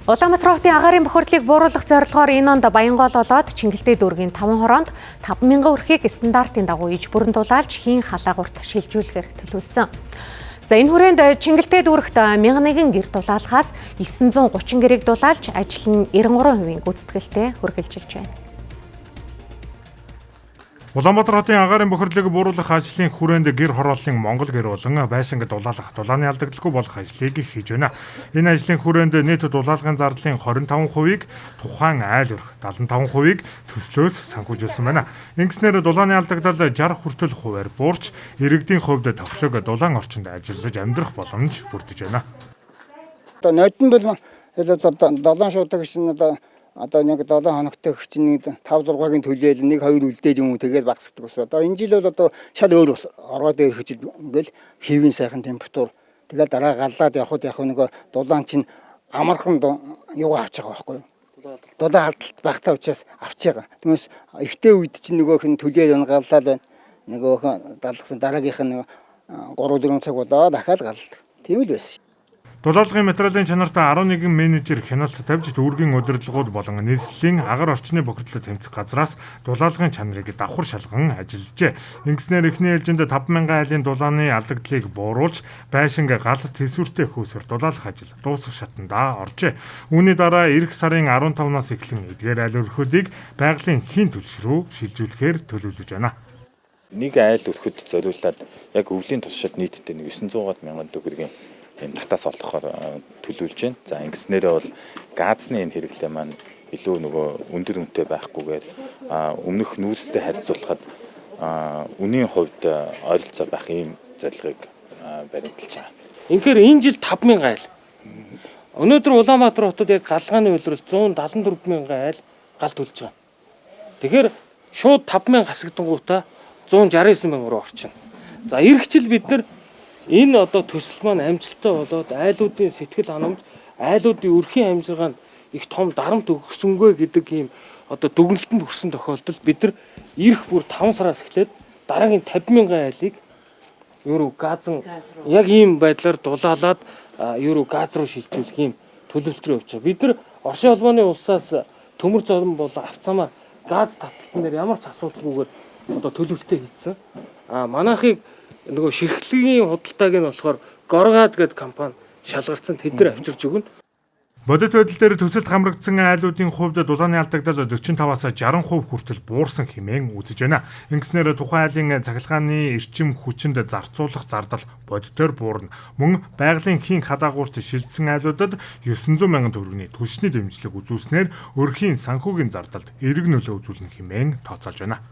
Улаанбаатар хотын агаарын бохирдлыг бууруулах зорилгоор энэ онд Баянгол болоод Чингэлтэй дүүргийн 5 хороонд 5000 өрхийг стандартын дагуу иж бүрэн дулаалж хийн халаагуурт шилжүүлэхээр төлөвлөсөн. За энэ хүрээнд Чингэлтэй дүүрэгт 1001 гэр дулаалахаас 930 гэрийг дулаалж ажил нь 93% гүйцэтгэлтэй үргэлжилж байна. Улаанбаатар хотын агаарын бохирдлыг бууруулах ажлын хүрээнд гэр хорооллын Монгол гэр болон байшинг дулаалах, дулааны алдагдaltaгүй болох ажлыг хийж байна. Энэ ажлын хүрээнд нийт дулаалгын зардлын 25%-ийг тухайн айл өрх, 75%-ийг төслөөс санхүүжүүлсэн байна. Ингэснээр дулааны алдагдал 60 хүртэл хувиар буурч, иргэдийн хувьд тохилог дулаан орчинд ажиллаж амьдрах боломж бүрдэж байна. Одоо нодон бол долоон шуудаг гэсэн одоо нэг 7 хоногтой их чинь 5 6-гийн төлөөл 1 2 үлдээд юм уу тэгээд багасдаг ус. Одоо энэ жил бол одоо шал өөр ус ороод ирэх жил ингээл хэвийн сайхан температур. Тэгээд дараа галлаад явхад яг нөгөө дулаан чинь амархан юугаа авч байгаа байхгүй юу? Дулаан алдалт багтаа учраас авч байгаа. Түүнээс ихтэй үед чинь нөгөөх нь төлөөл галлаад байна. Нөгөөх нь далгасан дараагийнх нь 3 4 цаг болоод дахиад галлдаг. Тийм л байсан. Дулаалгын материалын чанартай 11 менежер хяналт тавьж дүүргийн удирдлагууд болон нийслэлийн агаар орчны бохирдлыг тэмцэх газраас дулаалгын чанарыг давхар шалган ажиллажээ. Ингэснээр эхний ээлжинд 5000 айлын дулааны алдагдлыг бууруулж, байшинг гал тэсвэртэй хөөсөр дулаалах ажил дуусах шатандаа оржээ. Үүний дараа ирэх сарын 15-наас эхлэн эдгээр айл өрхүүдийг байгалийн хийн түлш рүү шилжүүлэхээр төлөвлөж байна. Нэг айл өрхөд зориулаад яг өвлийн туршид нийтдээ 900 мянган төгрөгийн энэ татаас олгохоор төлөвлөж байна. За ингэснээрээ бол газны энэ хэрэглээ маань илүү нөгөө өндөр үнэтэй байхгүйгээр өмнөх нүүрстэй харьцуулахад үнийн хувьд ойролцоо байх ийм зорилгыг баримталж байгаа. Үнэхээр энэ жил 5000 айл. Өнөөдөр Улаанбаатар хотод яг галгааны улирал 174 мянган айл гал төлж байгаа. Тэгэхээр шууд 5000 хасагдангуудаа 169 мянга руу орчихно. За ирэх жил бид нар энэ одоо төсөл маань амжилттай болоод айлуудын сэтгэл ханамж, айлуудын өрхийн амьжиргаанд их том дарамт өгсөнгүй гэдэг ийм одоо дүгнэлтэнд хүрсэн тохиолдолд бид нар ирэх бүр 5 сараас эхлээд дараагийн 50 мянган айлыг евро газан яг ийм байдлаар дулаалаад евро газ руу шилжүүлэх ийм төлөвлөлт рүү явж байгаа. Бид нар Орсын холбооны улсаас төмөр зовлон болон авцаамаар газ таталтан дээр ямар ч асуудалгүйгээр одоо төлөвлөлтөө хийцэн. А манайхыг нөгөө ширхлэгийн худалдааг нь болохоор Горгаз гэдэг компани шалгарсан, тэд нар авчирч өгнө. Бодит байдал дээр төсөлд хамрагдсан айлуудын хувьд дулааны алдагдал 45-аас 60% хүртэл буурсан хэмээн үзэж байна. Ингэснээр тухайн айлын цахилгааны эрчим хүчинд зарцуулах зардал бодитоор буурна. Мөн байгалийн хийн хадаагуурт шилжсэн айлуудад 900 мянган төгрөгийн түлшний дэмжлэг үзүүлснээр өрхийн санхүүгийн зардалд эерэг нөлөө үзүүлнэ хэмээн тооцоолж байна.